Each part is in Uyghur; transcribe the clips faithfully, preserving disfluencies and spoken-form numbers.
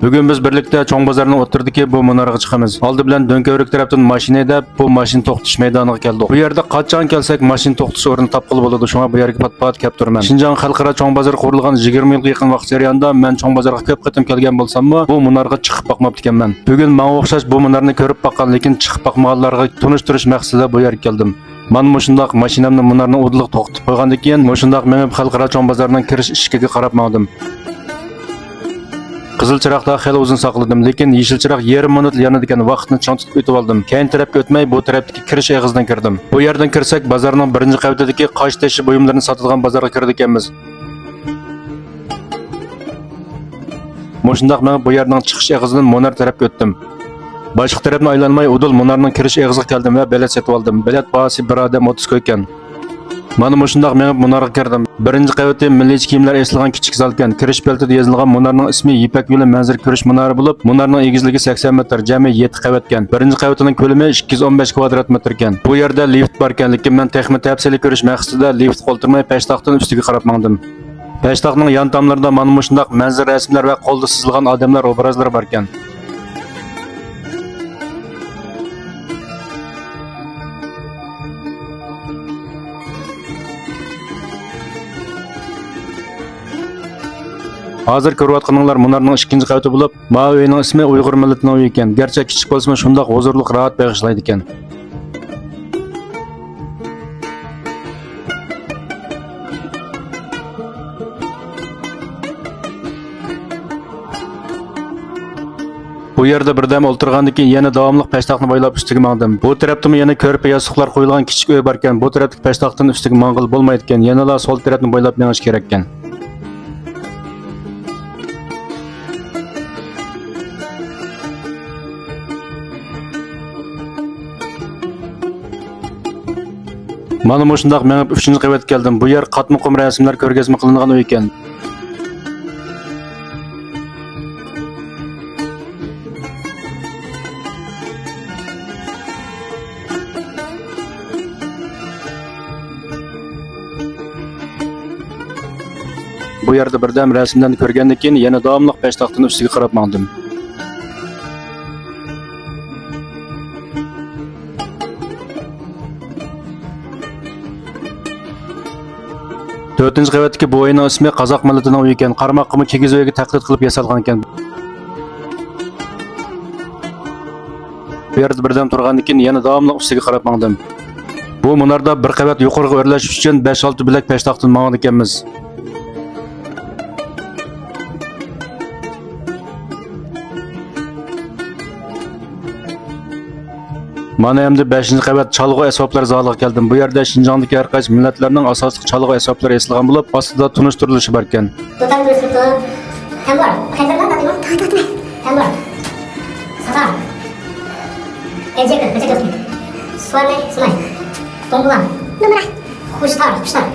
بۈگۈن بىز بىرلىكتە چوڭ بازارنىڭ ئوتتۇرىدىكى بۇ مۇنارغا چىقىمىز. ئالدى بىلەن دۆڭكۆۋرۈك تەرەپتىن ماشىنا ھەيدەپ، بۇ ماشىنا توختىتىش مەيدانىغا كەلدۇق. بۇ يەردە قاچان كەلسەك ماشىنا توختىتىش ئورنى تاپقىلى بولىدۇ، شۇڭا بۇ يەرگە پات-پات كەپ تۇرىمەن. شىنجاڭ خەلقئارا چوڭ بازىرى قۇرۇلغان يىگىرمە يىلغا يېقىن ۋاقىت جەريانىدا مەن چوڭ بازارغا كۆپ قېتىم كەلگەن بولساممۇ، بۇ مۇنارغا چىقىپ باقماپتىكەنمەن. بۈگۈن ماڭا ئوخشاش بۇ مۇنارنى كۆرۈپ باققان، لېكىن چىقىپ باقمىغانلارغا تونۇشتۇرۇش مەقسىتىدە بۇ يەرگە كەلدىم. مانا مۇشۇنداق ماشىنامنى مۇنارنىڭ ئۇدۇلىغا توختىتىپ قويغاندىن كېيىن، مۇشۇنداق مېڭىپ خەلقئارا چوڭ بازارنىڭ كىرىش ئىشىكىگە قاراپ ماڭدىم. قىزىل چىراغدا خېلى ئۇزۇن ساقلىدىم، لېكىن يېشىل چىراغ يېرىم مىنۇتلا يانىدىكەن، ۋاقىتنى چىڭ تۇتۇپ ئۆتۈۋالدىم. كەينى تەرەپكە ئۆتمەي، بۇ تەرەپتىكى كىرىش ئېغىزىدىن كىردىم. بۇ يەردىن كىرسەك، بازارنىڭ بىرىنچى قەۋىتىدىكى قاش تېشى بۇيۇملىرىنى ساتىدىغان بازارغا كىرىدىكەنمىز. مۇشۇنداق مېڭىپ، بۇ يەرنىڭ چىقىش ئېغىزىدىن مۇنار تەرەپكە ئۆتتۈم. باشقا تەرەپنى ئايلانماي، ئۇدۇل مۇنارنىڭ كىرىش ئېغىزىغا كەلدىم ۋە بېلەت سېتىۋالدىم. بېلەت باھاسى بىر ئادەم ئوتتۇز كوي ئىكەن. مانا مۇشۇنداق مېڭىپ مۇنارغا كىردىم. بىرىنچى قەۋىتى مىللىيچە كىيىملەر ئېسىلغان كىچىك زال ئىكەن. كىرىش بېلىتىدە يېزىلغان مۇنارنىڭ ئىسمى يىپەك يولى مەنزىرە كۆرۈش مۇنارى بولۇپ، مۇنارنىڭ ئېگىزلىكى سەكسەن مېتىر، جەمئىي يەتتە قەۋەت ئىكەن. بىرىنچى قەۋىتىنىڭ كۆلىمى ئىككى يۈز ئون بەش كۋادرات مېتىر ئىكەن. بۇ يەردە لىفت بار ئىكەن، لېكىن مەن تېخىمۇ تەپسىلىي كۆرۈش مەقسىتىدە لىفتقا ئولتۇرماي پەشتاقتىن ئۈستىگە قاراپ ماڭدىم. پەشتاقنىڭ يان تاملىرىدا مانا مۇشۇنداق مەنزىرە رەسىملەر ۋە قولدا سىزىلغان ئادەملەر ئوبرازلىرى باركەن. ھازىر كۆرۈۋاتقىنىڭلار مۇنارنىڭ ئىككىنچى قەۋىتى بولۇپ، ماۋۇ ئۆينىڭ ئىسمى ئۇيغۇر مىللىتىنىڭ ئۆيى ئىكەن. گەرچە كىچىك بولسىمۇ، شۇنداق ھۇزۇرلۇق، راھەت بېغىشلايدىكەن. بۇ يەردە بىردەم ئولتۇرغاندىن كېيىن يەنە داۋاملىق پەشتاقنى بويلاپ ئۈستىگە ماڭدىم. بۇ تەرەپتىمۇ يەنە كۆرپە ياستۇقلار قويۇلغان كىچىك ئۆي باركەن. بۇ تەرەپتىكى پەشتاقتىن ئۈستىگە ماڭغىلى بولمايدىكەن. يەنىلا سول تەرەپنى بويلاپ مېڭىش كېرەككەن. مانا مۇشۇنداق مېڭىپ ئۈچىنچى قەۋەتكە كەلدىم. بۇ يەر قاتمۇ قۇم رەسىملەر كۆرگەزمە قىلىنغان ئۆي ئىكەن. بۇ يەردە بىردەم رەسىملەرنى كۆرگەندىن كېيىن يەنە داۋاملىق پەشتاقتىنىڭ ئۈستىگە قاراپ ماڭدىم. تۆتىنچى قەۋەتتىكى بۇ ئۆينىڭ ئىسمى قازاق مىللىتىنىڭ ئۆيى ئىكەن. قارىماققىمۇ كىگىز ئۆيگە تەقلىد قىلىپ ياسالغان ئىكەن. بۇ يەردە بىردەم تۇرغاندىن كېيىن يەنە داۋاملىق ئۈستىگە قاراپ ماڭدىم. بۇ مۇناردا بىر قەۋەت يۇقىرىغا ئۆرلەش ئۈچۈن بەش-ئالتە بۆلەك پەشتاقتىن ماڭىدىكەنمىز. مانا ئەمدى بەشىنچى قەۋەت چالغۇ ئەسۋابلار زالىغا كەلدىم. بۇ يەردە شىنجاڭدىكى ھەر قايسى مىللەتلەرنىڭ ئاساسلىق چالغۇ ئەسۋابلىرى ئېسىلغان بولۇپ، ئاستىدا تونۇشتۇرۇلۇشى باركەن. دوتان تونۇشتۇرۇپتۇ. تەمبۇر. قايسى تەمبۇر؟ تەمبۇر. ساتار. ئەجەكىل، ئەجەكىل. سۇۋارنى، سۇناي. دومبۇلا. نومۇرا. خۇشتار، خۇشتار.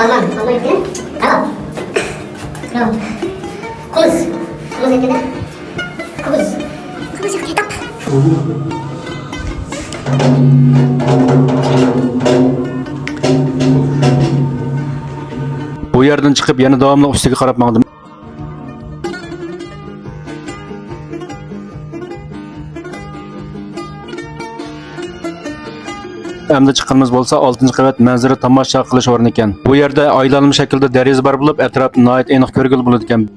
بالمان، بالمان يوق. قالاپ. قومۇز. قومۇز ئېيتقاندا. كوبۇز. كوبۇز يوق، تاپ. بۇ يەردىن چىقىپ يەنە داۋاملىق ئۈستىگە قاراپ ماڭدىم. ئەمدى چىققىنىمىز بولسا ئالتىنچى قەۋەت مەنزىرە تاماشا قىلىش ئورنى ئىكەن. بۇ يەردە ئايلانما شەكىلدە دېرىزە بار بولۇپ، ئەتراپنى ناھايىتى ئېنىق كۆرگىلى بولىدىكەن.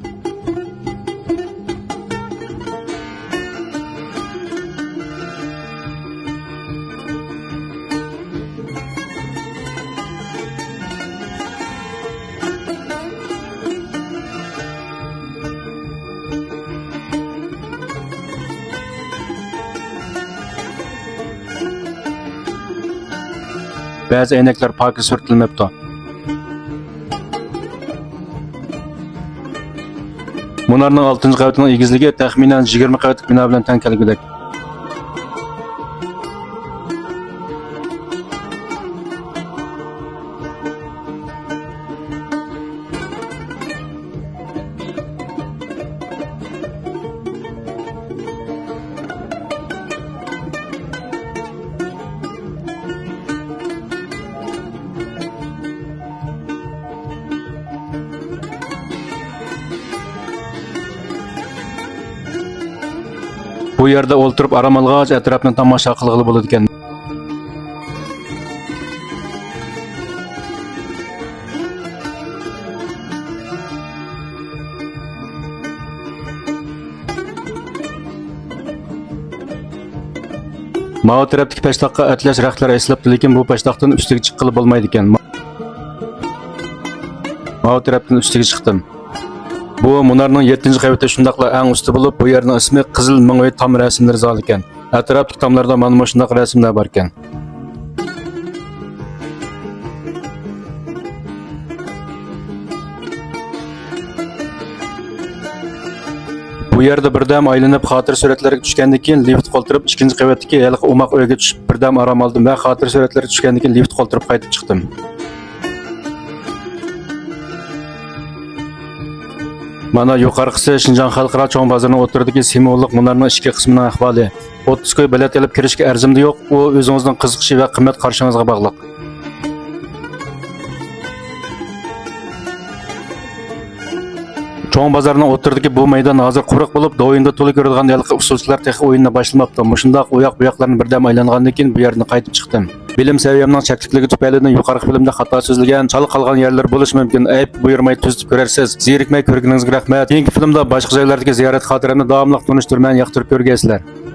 بەزى ئەينەكلەر پاكىز سۈرتۈلمەپتۇ. مۇنارنىڭ ئالتىنچى قەۋىتىنىڭ ئېگىزلىكى تەخمىنەن يىگىرمە قەۋەتلىك بىنا بىلەن تەڭ كەلگۈدەك. بۇ يەردە ئولتۇرۇپ ئارام ئالغاچ، ئەتراپنى تاماشا قىلغىلى بولىدىكەن. ماۋۇ تەرەپتىكى پەشتاققا ئەتلەس رەختلەر ئېسىلىپتۇ، لېكىن بۇ پەشتاقتىن ئۈستىگە چىققىلى بولمايدىكەن. ماۋۇ تەرەپتىن ئۈستىگە چىقتىم. بۇ مۇنارنىڭ يەتتىنچى قەۋىتى، شۇنداقلا ئەڭ ئۈستى بولۇپ، بۇ يەرنىڭ ئىسمى قىزىل مىڭئۆي تام رەسىملىرى زالى ئىكەن. ئەتراپتىكى تاملاردا مانا مۇشۇنداق رەسىملەر باركەن. بۇ يەردە بىردەم ئايلىنىپ، خاتىرە سۈرەتلەرگە چۈشكەندىن كېيىن، لىفىتقا ئولتۇرۇپ، ئىككىنچى قەۋەتتىكى ھېلىقى ئوماق ئۆيگە چۈشۈپ، بىردەم ئارام ئالدىم ۋە خاتىرە سۈرەتلەرگە چۈشكەندىن كېيىن، لىفىتقا ئولتۇرۇپ قايتىپ چىقتىم. مانا يۇقىرىقىسى شىنجاڭ خەلقئارا چوڭ بازىرىنىڭ ئوتتۇرىدىكى سىمۋوللۇق مۇنارنىڭ ئىچكى قىسمىنىڭ ئەھۋالى. ئوتتۇز كوي بېلەت ئېلىپ كىرىشكە ئەرزىمدە يوق، ئۇ ئۆزىڭىزنىڭ قىزىقىشى ۋە قىممەت قارىشىڭىزغا باغلىق. چوڭ بازارنىڭ ئوتتۇرىدىكى بۇ مەيدان ھازىر قۇرۇق بولۇپ، دوۋيىندا تولا كۆرىدىغان ھېلىقى ئۇسسۇلچىلار تېخى ئويۇنىنى باشلىماپتۇ. مۇشۇنداق ئۇياق-بۇياقلارنى بىردەم ئايلانغاندىن كېيىن، بۇ يەردىن قايتىپ چىقتىم. بىلىم سەۋىيەمنىڭ چەكلىكلىكى تۈپەيلىدىن يۇقىرىقى فىلىمدە خاتا سۆزلىگەن، چالا قالغان يەرلىرى بولۇشى مۇمكىن. ئەيىب بۇيرۇماي تۈزىتىپ كۆرەرسىز. زېرىكمەي كۆرگىنىڭىزگە رەھمەت. كېيىنكى فىلىمدا باشقا جايلاردىكى زىيارەت خاتىرەمنى داۋاملىق تونۇشتۇرىمەن، ياقتۇرۇپ كۆرگەيسىلەر.